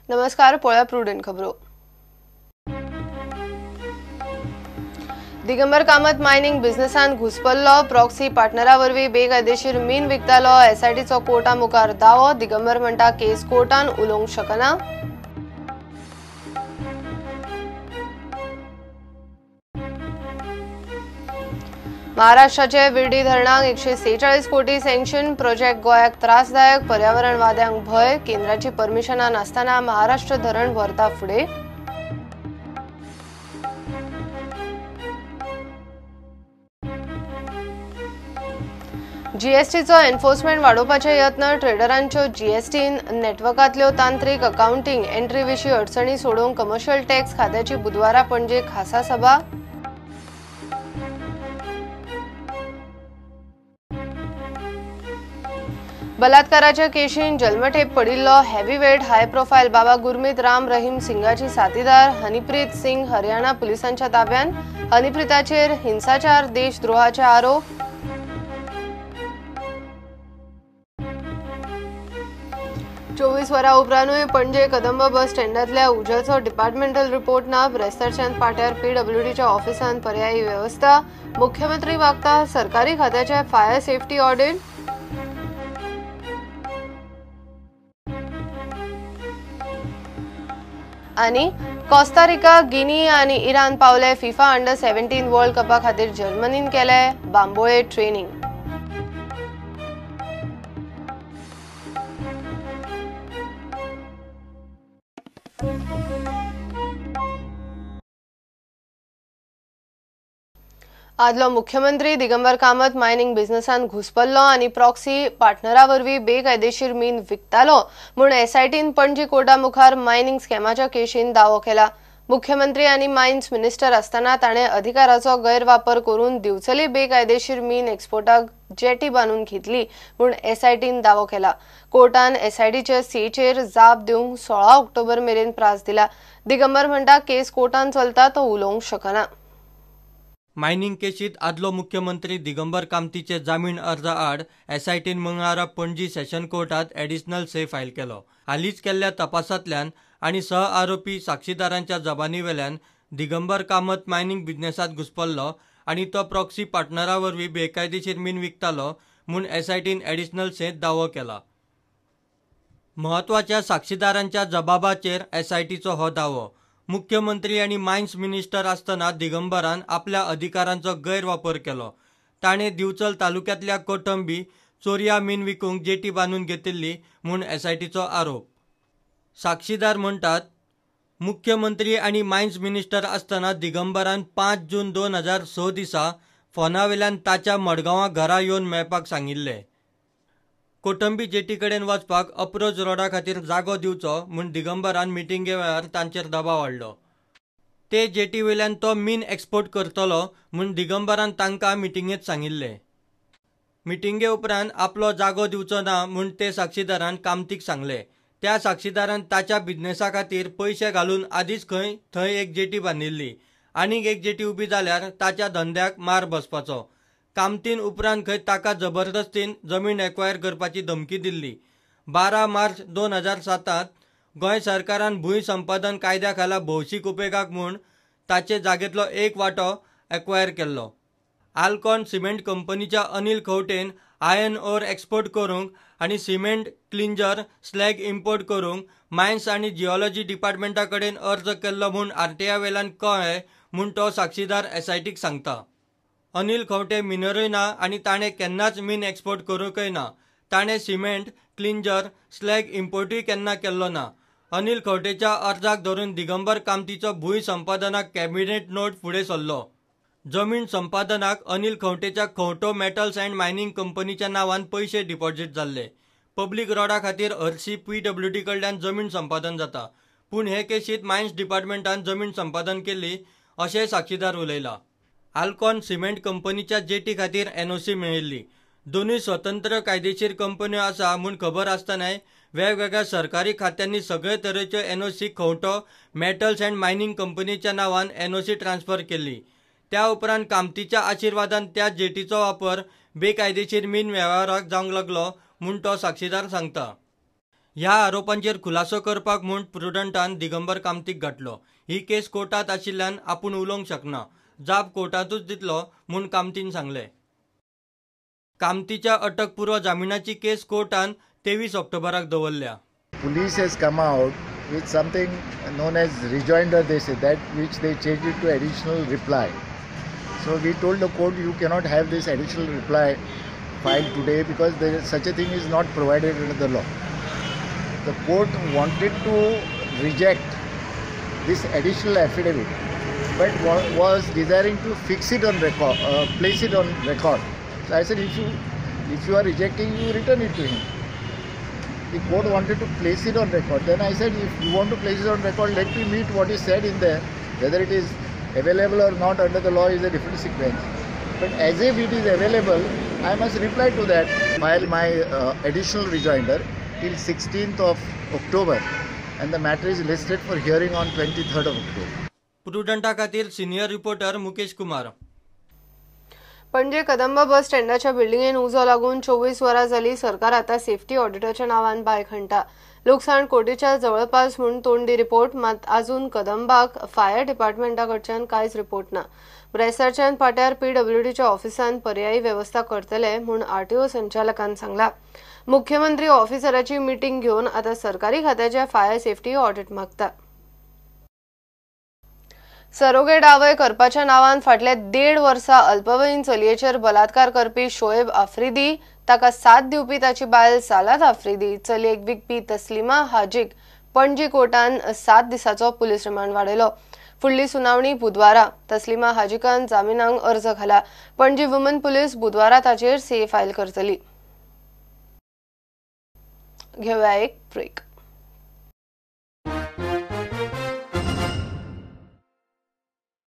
नमस्कार, पळया प्रुडंट खबरो. दिगंबर कामत मायनिंग बिझनेसान घुसपल्लो, प्रॉक्सी पार्टनरा वरवीं बेकायदेशीर मीन विकतालो, एसआयटीचो कोर्टा मुखार दावो. दिगंबर म्हणटा केस कोर्टान उलोवंक शकना. महाराष्ट्राचे विर्डी धरणाक 146 कोटी सँक्शन, प्रोजेक्ट गोंयाक त्रासदायक, पर्यावरणवाद्यांक भंय, केंद्राची परमिशनां नासतना महाराष्ट्र धरण व्हरता फुडें. जीएसटीचो एन्फोर्समेंट वाडोवपाचे यत्न, ट्रेडरांच्यो जीएसटी नेटवर्कांतल्यो तांत्रीक अकाउंटिंग एंट्री विशीं अडचणी सोडोवंक कमर्शियल टॅक्स खात्याची बुधवारा पणजे खासा सभा. बलात्काराच्या केशीन जल्मठेप पडिल्लो heavyweight high profile Baba Gurmeet Ram Rahim सिंगाची साथीदार हनीप्रीत सिंग हरियाणा पुलिसांच्या ताब्यात. हनीप्रीताचेर हिंसाचार, देशद्रोहाचे आरोप. 24 वरां उपरांतूय पणजे कदंब बस स्टँडांतल्या उज्याचो डिपार्टमेंटल रिपोर्ट ना. ब्रेस्तारच्यान पाट्यार पीडब्ल्यूडीच्या ऑफिसांत पर्यायी वेवस्था. मुख्यमंत्री मागता सरकारी खात्याचे फायर सेफ्टी ऑडिट. आनी कोस्टारिका, गिनी आनी इराण पावले फिफा अंडर 17 वर्ल्ड कपा खातीर जर्मनीन केले बांबोळे ट्रेनिंग. आदलो मुख्यमंत्री दिगंबर कामत मायनिंग बिझनेसान घुसपल्लो आनी प्रॉक्सी पार्टनरा वरवीं बेकायदेशीर मीन विकतालो म्हूण एसआयटीन पणजी कोर्टा मुखार मायनिंग स्कॅमाच्या केशीन दावो केला. मुख्यमंत्री आनी मायन्स मिनिस्टर आसतना ताणें अधिकाराचो गैरवापर करून दिवचले बेकायदेशीर मीन एक्सपोर्टाक जेटी बांदून घेतली म्हूण एसआयटीन दावो केला. कोर्टान एसआयटीचे सीचेर जाप दिवंक 16 ऑक्टोबर मेरेन प्रास दिला. दिगंबर म्हणटा केस कोर्टान चलता, तो उलोवंक शकना. मायनिंग केशीत आदलो मुख्यमंत्री दिगंबर कामतीचे जामीन अर्जा आड एसआयटीन मंगळारा पणजी सेशन कोर्टात एडिशनल से फायल केलो. हालींच केल्ल्या तपासांतल्यान आनी सह आरोपी साक्षीदारांच्या जबानी वेल्यान दिगंबर कामत मायनिंग बिझनेसांत घुसपल्लो आनी तो प्रॉक्सी पार्टनरा वरवीं बेकायदेशीर मीन विकतालो म्हूण एसआयटीन एडिशनल सेंत दावो केला. म्हत्वाच्या साक्षीदारांच्या जबाबाचेर एसआयटीचो हो दावो. मुख्यमंत्री आनी मायन्स मिनिस्टर आसतना दिगंबरान आपल्या अधिकारांचो गैरवापर केलो. ताणें दिवचल तालुक्यांतल्या कोटंबी चोरया मीन विकूंक जेटी बांदून घेतिल्ली म्हूण एसआयटीचो आरोप. साक्षीदार म्हणटात, मुख्यमंत्री आनी मायन्स मिनिस्टर आसतना दिगंबरान 5 जून 2006 दिसा फोना वेल्यान ताच्या मडगांवां घरा येवन मेळपाक सांगिल्लें. कोटंबी जेटी कडेन वचपाक अप्रोच रोडा खातीर जागो दिवचो म्हूण दिगंबरान मिटिंगे वेळार तांचेर दबाव हाडलो. ते जेटी वयल्यान तो मीन एक्सपोर्ट करतलो म्हूण दिगंबरान तांकां मिटिंगेंत सांगिल्लें. मिटिंगे उपरांत आपलो जागो दिवचो ना म्हूण ते साक्षीदारान कामतीक सांगलें. त्या साक्षीदारान ताच्या बिझनेसा खातीर पयशे घालून आदींच खंय थंय एक जेटी बांदिल्ली. आनीक एक जेटी उबी जाल्यार ताच्या धंद्याक मार बसपाचो. कामतीन उपरांत खंय ताका जबरदस्तीन जमीन एक्वायर करपाची धमकी दिल्ली. 12 मार्च 2007 गोंय सरकारान भूंय संपादन कायद्या खाला भौशीक उपेगाक म्हूण ताचे जागेंतलो एक वांटो एक्वायर केल्लो. आल्कॉन सिमेंट कंपनीच्या अनिल खंवटेन आयर्न ओर एक्सपोर्ट करूंक आनी सिमेंट क्लिंजर स्लॅग इम्पोर्ट करूंक मायन्स आनी जिओलॉजी डिपार्टमेंटा कडेन अर्ज केल्लो म्हूण आरटीआय वेल्यान कळ्ळें म्हूण तो साक्षीदार एसआयटीक सांगता. अनिल खंवटे मिनरूय ना आनी ताणें केन्नाच मीन एक्सपोर्ट करूंकय ना. ताणें सिमेंट क्लिंजर स्लॅग इम्पोर्टूय केन्ना केल्लो ना. अनिल खंवटेच्या अर्जाक धरून दिगंबर कामतीचो भूंय संपादनाक कॅबिनेट नोट फुडें सरलो. जमीन संपादनाक Anil खंवटेच्या Khaunte metals and mining कंपनीच्या नांवान पयशे डिपॉझीट जाल्ले. पब्लीक रोडा खातीर हरशी पीडब्ल्यूडी कडल्यान जमीन संपादन जाता, पूण हे केशींत मायन्स डिपार्टमेंटान जमीन संपादन केल्ली अशेंय साक्षीदार उलयला. आल्कॉन सिमेंट कंपनीच्या जेटी खातीर एनओसी मेळिल्ली. दोनूय स्वतंत्र कायदेशीर कंपन्यो आसा म्हूण खबर आसतनाय वेगवेगळ्या सरकारी खात्यांनी सगळे तरेच्यो NOC Khaunte metals and mining कंपनीच्या नांवान एनओसी ट्रान्सफर केल्ली. त्या उपरांत कामतीच्या आशिर्वादान त्या जेटीचो वापर बेकायदेशीर मीन वेव्हाराक जावंक लागलो म्हूण तो साक्षीदार सांगता. ह्या आरोपांचेर खुलासो करपाक म्हूण प्रुडंटान दिगंबर कामतीक गाठलो. ही केस कोर्टात आशिल्ल्यान आपूण उलोवंक शकना, जाप कोर्टांतूच दितलो म्हूण कामतीन सांगलें. कामतीच्या अटकपूर्व जामिनाची केस कोर्टान 23 ऑक्टोबराक दवरल्या. Police has come out with something known as rejoinder, they say that, which they changed it to additional reply. So we told the court you cannot have this additional reply filed today because there is such a thing is not provided under the law. The court wanted to reject this additional affidavit, but was desiring to fix it on record, place it on record. So I said, if you are rejecting, you return it to him. The court wanted to place it on record. Then I said, if you want to place it on record, let me meet what is said in there. Whether it is available or not under the law is a different sequence. But as if it is available, I must reply to that. File my additional rejoinder till 16th of October, and the matter is listed for hearing on 23rd of October. प्रुडंटा खातीर senior reporter Mukesh Kumar. Panaji Kadamba bus स्टँडाच्या बिल्डिंगेन उजो लागून 24 वरां जाली. सरकार आता safety ऑडिटाच्या नावान बाय खणटा. लुकसाण कोटीच्या जवळपास म्हूण तोंडी रिपोर्ट, मात अजून कदंबाक फायर डिपार्टमेंटा कडच्यान कांयच रिपोर्ट ना. ब्रेस्तारच्यान पाट्यार पीडब्ल्यूडीच्या ऑफिसान पर्यायी वेवस्था करतले म्हूण आरटीओ संचालकान सांगला. मुख्यमंत्री ऑफिसराची मिटींग घेवन आता सरकारी खात्याचे फायर सेफ्टी ऑडिट मागता. सरोगेट आवय करपाच्या नावान फाटल्या 1.5 वर्सा अल्पवयीन चलयेचेर बलात्कार करपी शोएब आफ्रिदी, ताका साथ दिवपी ताची बायल सालात आफ्रिदी, चलयेक विकपी तस्लिमा हाजीक पणजी कोर्टान 7 दिसाचो पुलीस रिमांड वाडयलो. फुडली सुनावणी बुधवारा. तस्लिमा हाजिकान जामिनाक अर्ज घाला. पणजी वुमन पुलीस बुधवारा ताचेर से फायल करतली. घेवया एक ब्रेक.